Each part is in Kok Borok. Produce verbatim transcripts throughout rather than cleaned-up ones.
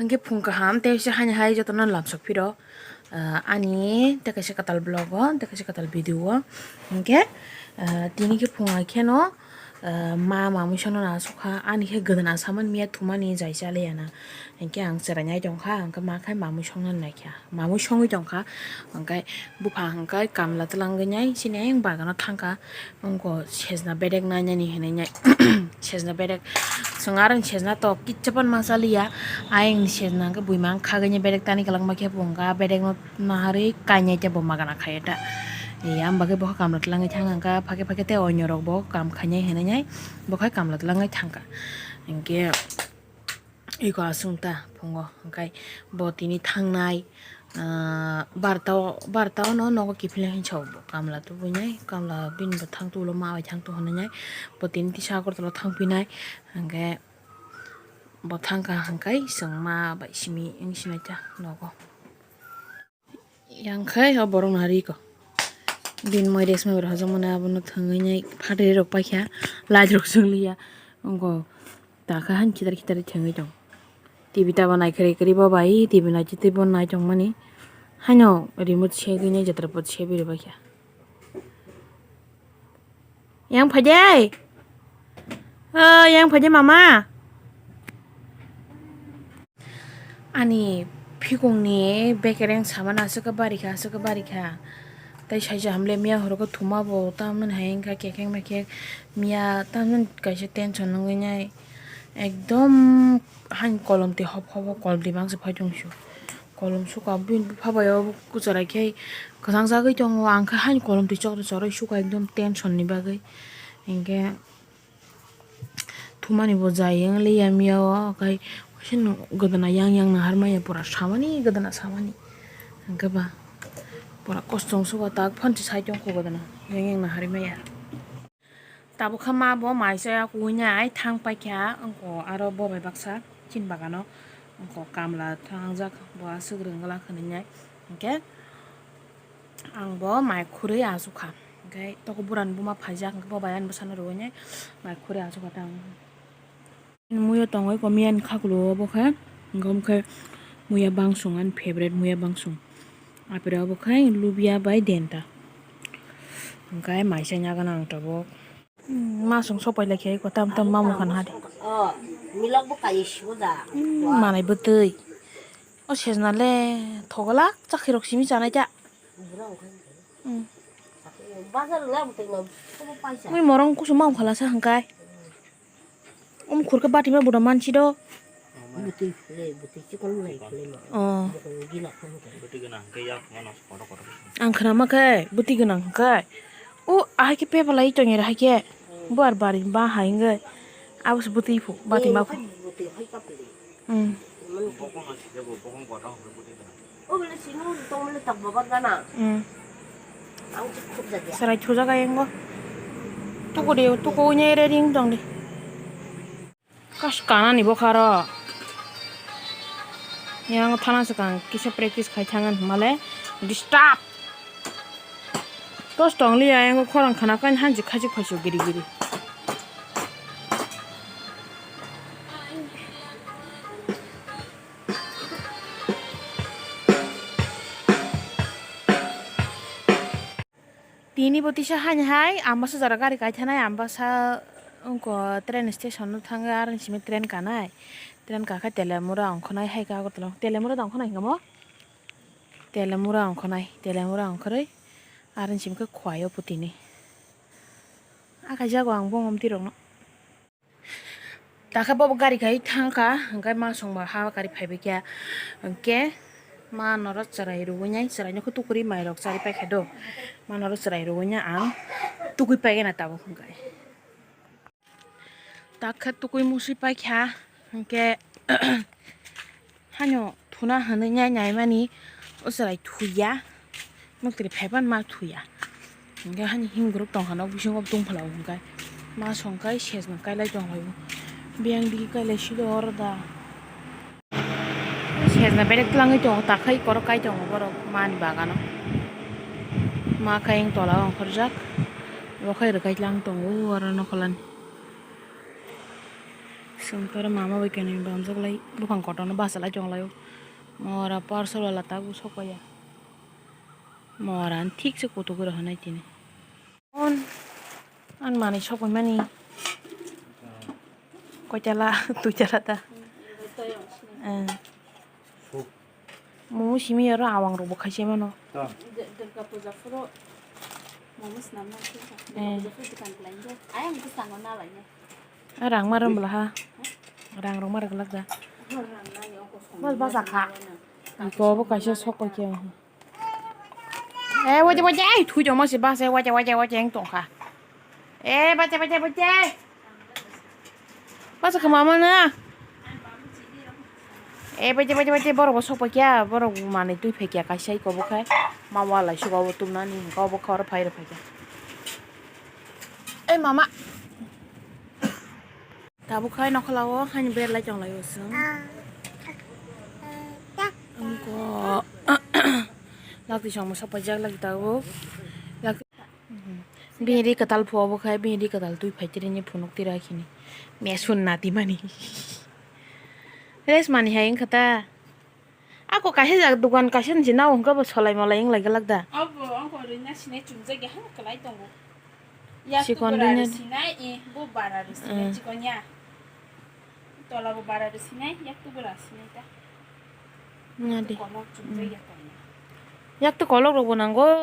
Hwnkhe phung kaham tei se hani hai jotono lamsok phiro, ah, ani tei kaisa kwtal vlog o, tei kaisa kwtal video o. Hwnkhe, ah, tini khe phung hai kheno, ah, ma mamui songno na asukha, ani khe gwdana samani miya thumani jai chaliya na. Hwnkhe ang chwrainai tongkha, hwnkhe ma khai mamui songno naikha, mamui songwi tongkha. Hwnkhe bupha hwnkhe kamla twlangwi nai chini ayang bagano thangkha. Wngkha sejna bedek nainani hinwi nai. Sejna bedek. Chwng aro sejna tok kicha pan ma chaliya. Ayang sejna hwnkhe buima khagwi bedek tani kwlangma khe bo wngkha bedekno naharwi kainai tei bo magana khaiya ta. Yang bagwi bo kamla twlangwi thang wngkha phakhe phakhe tei onyorok bo kam khainai hinwi nai. Bo khai kamla twlangwi thangkha. Hinkhe. Iko aswng ta phungo, hwnkhe bo tini thangnai, ah, barta o, barta o no nogo kiphilnai hinwi sao bo kamla tubuinai, kamla bini bo thang tulo ma bai thang tu hwnwi nai, bo tini kisa Agartala o thang phinai, hwnkhe bo thangkha hwnkhe chwng ma bai simi wng sinai ta nogo. Yang khai o borok nari ko. Din moi resma ber hojom mane abono thangwi nai phatri rok paikha, light rok chwngliya. Wngkho takha han khitar khitar thangwi tong. T V tabo nai kwrwi kwrwi bo bai T V nai tei bo nai tong mani. Haino remote segwi nai jatra pot sebi rw baikha. Yang phaidi. O, yang phaidi mama. Ani phikungni bekereng samani aswk barikha, aswk barikha. Tai saija hamle miya horo khe thuma bo tamoni hai wngkha kekheng mekheng miya tamoni kaisa tension wngwi nai ekdom hani kolom twi hop hop kolom twi bangsa phai tongsu. Kolom suka bini bupha bai o kwchwrai khe kwchang jagwi tongo, ang khe hani kolom twi chokra chorwi suka ekdom tension ni bagwi. Hinkhe thumani bo jai wng liya miya o, kai waisa no gwdana yang yang nahar maya pura samani gwdana samani. Hinkhe ba pura kosto wng suka tak phone se sai tongkho gwdana yang yang nahar maya. Tabuk khe ma bo mai chaya kuinai thang paikha, wngkha aro bo bai baksa chini bagano wngkha kamla thangjak, bo aswk rwngwlak hinwi nai. Hinkhe ang bo mai khurui achukha, hinkhe toko burani buma phaijak, hinkhe bo bai ani bwsano rwui nai mai khurui achukha ta ang. Muiyo tongwi komiyani khakulo o bo khe, hinkhe omo khe muiya bangsong ani favorite muiya bangsong. Apere obo khai lubia bai denta. Hwnkhe maisa nyaga nang tabuk. Hmm, masong sopai lai khe ko tam tam mamung khan hadi. Oh, milok bo kai suda. Hmm, manai bwtwi. O sejna le thoglak chakhirok simi chanai ta. Hmm. Bazar le bwtwi no sobo paisa. Mui morong kusu mamung khala sa hwnkhe. Omo khurkhe bati ma buda mansi do. Bwtwi phulai, bwtwi chikon lai phulai ma. Oh. Bwtwi gina phulai. Bwtwi gina hwnkhe yak mano kotor kotor. Ang khna ma khe bwtwi gina hwnkhe. O ahai khe pepa lai tongya hai khe. Bar bari ba hai wngwi. Abo se bwtwi phu, bati ma phu. Bwtwi hai ka phulai. Hmm. Bokong no sijabo, bokong kotor hwnkhe bwtwi gina. O bole sino tongmani tak baba gana. Hmm. Ang se khub jagya. Sarai thujak ayang go. Tuku de, tuku nya ere ring tong de. Kas kana ni bokha ro. Yang thana se kang kisa practice khai thangan male disturb. Tos tong liya yang khorang khana kan hanji khaji khaji giri giri. Tini bo tisa hani hai Ambasa jora gari kai thanai, Ambasa wngkha train station no thangwi aro ni simi train kanai, train kakhe Telemura ongkhonai hai khe Agartala, Telemura da ongkhonai hinwi mo? Telemura ongkhonai, Telemura ongkhorwi aro ni simi khe Khowai o putini. A kaijago ang bongom tirokno. Takhe bobo gari khai thangkha, hwnkhe ma songba ha gari phaibaikha, hwnkhe ma norok chwrai rwui nai, chwraino khe tukuri mairok chari paikha do, ma norok chwrai rwui nai ang tukui paigana tabuk hwnkhe. Takhe tukui musui paikha, hwnkhe. Hano thuna hwnwi nai naimani o chwrai thuya, muktwi phaiban ma thuya. Hwnkhe hani himgwrwk tongkha nok bisingo tongphla o hwnkhe ma songkhai sejna kailai tonglaio. Biyang digi kailai silo oro da. Sejna bedek twlangwi tongo, takhai korok kai tongo borok mani bagano. Ma khe ayang tola o ongkhorjak, bo khe rwkai tlang tongo oro nokholani. Tongtoro mama bai kwnwi bamjak lai buphang kotorno bachalai tonglaio. Mora parcel wala tabuk sokpaiya. Mora thik se kutuk gura hwnwi tini. On, an manwi sokpaimani. Koitala, tuitala ta. Eh. Momo simi oro awang rok bo khai se mano. Ta. Durga puja phuru momo swnam nang khe. Durga puja phuru dukan khlai nai. Ayang bwskango na lai nai. A rang ma rwng bwla ha. Rang rok ma rwglak da. Bal baja kha. Iko bo kaisa sok khe. Eh, waja waja ai thui joma se bas, eh, waja waja waja eng tong kha. Eh, bacha bacha bacha. Basa khe mama na. Eh, bacha bacha bacha borok bo sok paikha, borok manwi twi phaikha kaisa iko bo khai. Ma walai suka bo tumnani hwnkhe obo khe oro phai rw phaikha. Eh, mama. Tabuk khai nokhola o haini berlai tonglaio chwng. Wngkha lakti songmo sokpaijak lakti tabuk. Lak-, bini ri kwtal phuo bo khai, bini ri kwtal twi phai tini phunuk tira khini. Mesun natimani. Rest mani hai wngkha ta. Ako kaisa jak dukan kaisa ni nao hwnkhe bo solai molai wng lai glak da. Obo wngkha rwina sinai chumjak ya hano kwlai tongo. Yak Chikon tubura rwina rw sinai, eh, bo bara rw sinai, eh, chikon ya. Tola bo bara rw sinai, yak tubura sinai ta. Nga de. Kolok chumjak ya tongo. Yak to kolok rok bo nango.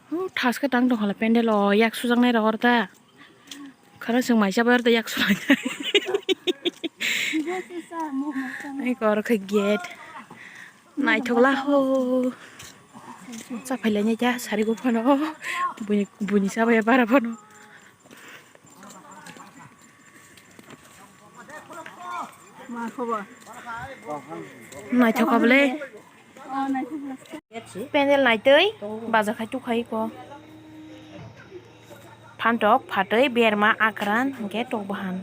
Huh, thaske tang tong hala pendel o yak sujaknai rok oro ta. Khara chwng mai chabai oro ta yak sujaknai. Ai kor khe gate. Naithok la ho. Chaphai lainai ta sari go phano. Buni, buni chabai bara phano. Ma khobor? Naithok kha bwle. Pendel naitwi baja khai tukhai ko. Phantok, phatwi, berma, akran, hwnkhe tok bahan.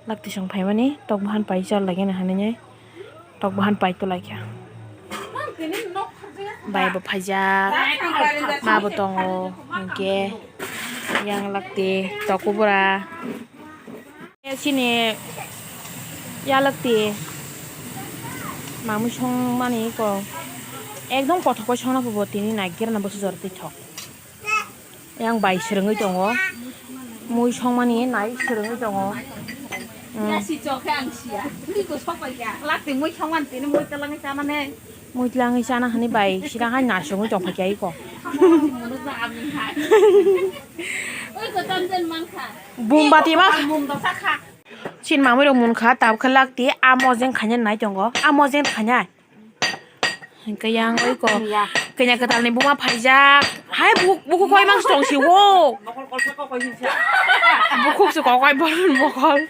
Lakti song phaimani tok bahan pai chal lagina hinwi tok bahan pai to laikha. Bai bo phaijak, ma bo tongo, hwnkhe yang lakti tok kubura. Chini yalak ti mamui song mani ko ekdom kothok bai songna phubo tini naiker na bosi jora twi thok. Yang bai swrwngwi tongo, mui song mani nai swrwngwi tongo. Hmm. Ya si chokhe ang siya. Twi ko sok bai ya. Lak ti mui song mani tini mui telangwi chamane. Mui telangwi chana hani bai sira hai na songwi tong phai kya iko. Oi ko tam jan man kha. Bumbati ma. Chin mamui rok mun kha, tab khe lak ti, a mojeng khainai nai tongo, a mojeng khainai. Hwnkhe yang oi ko, kanya kwtal ni buma phaijak. Hai bu-, buku koi mang tong si wo. Bukhuk se kokoi bor mokol.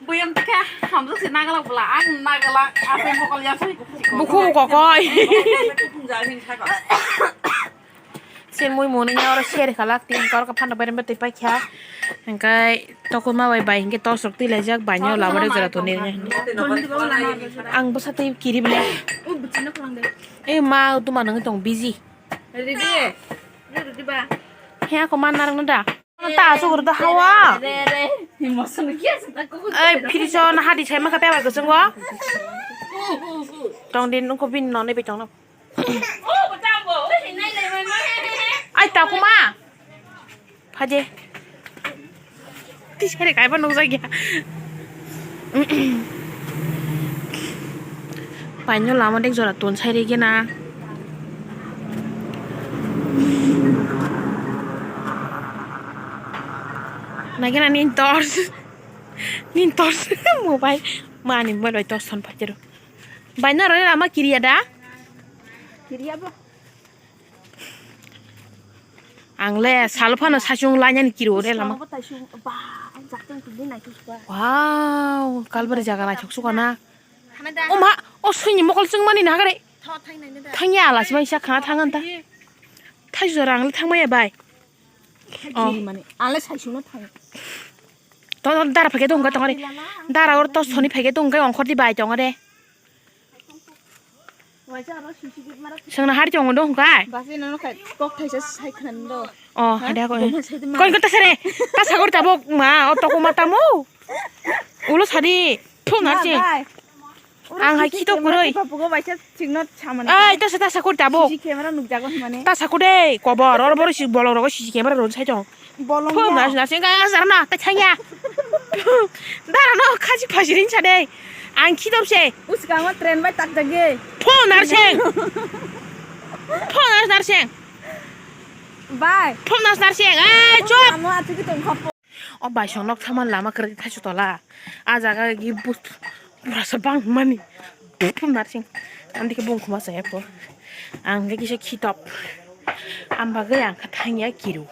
Buyam khe hamjak se nagalak bwla, ang nagalak, asai mokol ya sai. Bukhuk kokoi. Se mui muni oro share khalak tin kor ka phano berem twi paikha. Hingkai tokma bai bai hingke tos rok twi laijak bai no lama rok jora toni. Ang bwsa twi kiri bwle. E ma tuma nang tong busy. He ako man narang da. Ta asuk da hawa. Ei fridge o na hadi sai ma ka pebar kwchwng o. Tong din ko bin no ne bi tong no. Ai, takuma. Phaje. Tisere kaiba nukjakya. Paino lama dek jora ton sai rege na. Nagena nin torch. Nin torch. Mobile. Mani mobile bai torch thon phaijero. Bai naro lama kiriya da? Kiriya bo. Ang le salo phano saichung lainani kiro re lama. Bo taisung, ba, ang jakjang tini naithok suka. Wow, kalbari jaga naithok suka na. Khana da. O ma, o swini mokol chwng mani na hagare. Tho, thang nai da. Thangya ala sima isa khana thangan ta. Thai jora ang le thangmaya bai. Oh. Mani, ang le saichung no thang. To, to, dara phage dong ga tongare. Dara or to soni phage dong ga ongkhor di bai tongare. Sengna hari chongo dong kai. Basi nono khai kok thaisa sai khna do. Oh, ada ko. Koi ko tasare. Tasakor tabok ma, o toko ma tamo. Ulo sadi. Thum na sing. Ang hai khitok kuroi. Papugo baisa singno chamani. Ai, tasa, tasa kori tabo. Sisi camera nukjago himani. Tasa kode, kobor, or boro si bolong rogo sisi camera ron sai tong. Bolong. Phone ya. Nas, nas, enka asar na, ta chanya. Dara no, khaji phaji rin sa de. Ang khitok se. Uskang o train bai tak jage. Phone narseng. Phone nas narseng. Bye. Phone nas narseng. Ai, chop. Amo atu ki tong khapo. O baisong nok thama lama kwrwi thaisu tola. A jaga gi but burasa bang mani. Narsing. Andike bung khuma saya po. Ang ge kisa khitop. Am bagwi ang kha thangya kiru.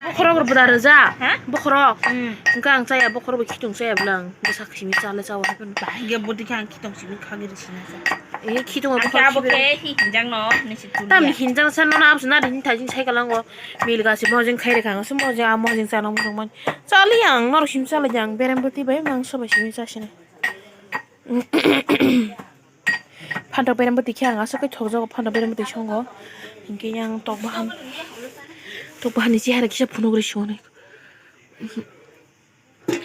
Bokhorok rwbwda rwja. Ha? Bokhorok. Hmm. Engka ang chaya bokhorok bo khitung chaya bwlang. Bwsa khimi chale chawa. Bahai ge budi kha ang khitong simi khagiri sina sa. E khitong ang khe abo khe hi hinjang no nisi tulia. Tam hinjang sa no na absna din thajin sai kalango. Mil gasi mojeng khairi kang se mojeng a mojeng chana mojeng man. Chali ang norok sim chala jang berem bwtwi bai mangso bai simi chasini. Phantok berem bwtwi khe ang aswk khe thokjago phantok berem bwtwi songo. Hinkhe yang tok bahan tok bahan ni chehara kisa phunugri soni.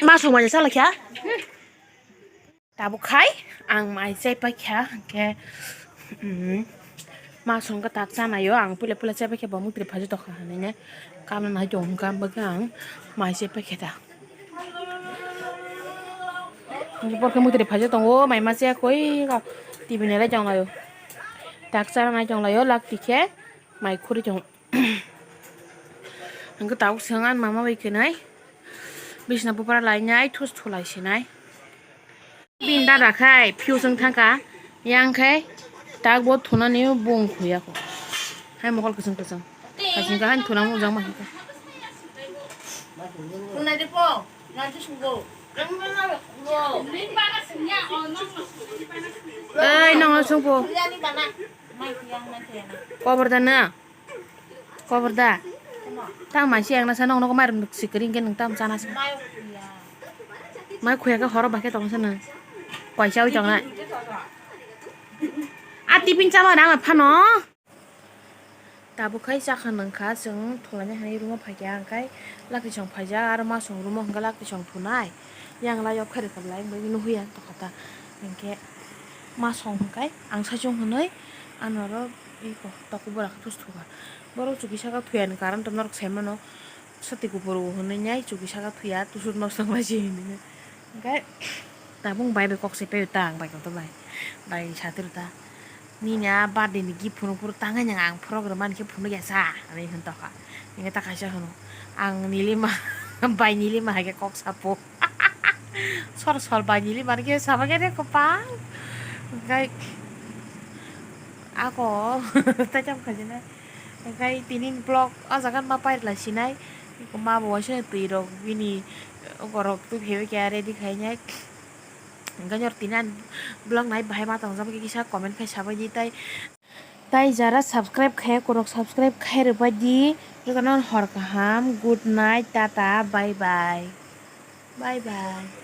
Ma song manya chala kha. Tabuk khai ang mai chai paikha, hwnkhe, mm, ma songkha tak chanaio, ang puila puila chai paikha, bo muktrwi phaijak tongkha hinwi, kamna nai tongo hwnkha, ang mai chai paikha ta. Borokhe muktrwi phaijak tongo, mai ma chai koi, T V nailai tonglaio, tak chana nai tonglaio, lak tikhe mai khurui tongo. Hwnkhe tabuk swng ani mama bai khenai bisna bupra lainai thus thulai sinai. Bini dada khai fuse wng thangkha yang khai tak bo thunani bung khuya kho. Hai mokol kwchwng kwchwng. Kasing ka han thuna mujang ma hika. Ei nong sungpo. Kobor da na. Kobor da. Tang mansi yang nasa nong nogo mairum sikiri hingke nung tam chana sa. Mai khuya khe horo bakhe tong sa nung. Kaisa oi tong na. A tiffin chama rang phano. Tabuk khai chakha nung kha chwng thulaini hani room o phaikha hingkhai lakisong phaijak aro masong room o hingkhe lakisong thunai. Yang lai o khairokhe belai wngwi nuhwi ang tokha ta. Hinkhe masong hingkhai ang saichung hwnwi ano aro iko tokbo bwrang thus thuka. Borok chuki saka thuya ni karon to norok sai mano. Sati kupuro hwnwi nai chuki saka thuya tusur nok sangma se hwnwi. Hingkhe tabuk bai bai kok se paiyo ta ang bai kotor bai. Bai satiro ta. Nini a birthday ni gift phunuk phuru tangai nang ang phorok rwmani khe phunuk ya sa hwnwi hwn tokha. Hingkhe ta kaisa hwno. Ang nilima bai nilima hai khe kok sapo. Sor sor bai nilima ni khe sama khe re kopang. Hingkhe ako tai tam khaijana. Hingkhe tini vlog o jaga ma pairwlai sinai. Ma bo waisa twi rok bini borok twi phaibai khe ready khainai. Hingkhe nyor tini ani vlog nai bahai ma tongjak kisa comment khai sabai di tai. Tai jara subscribe khai korok subscribe khai rwbai di. Jotono hor kaham, good night, tata, bye bye. Bye bye.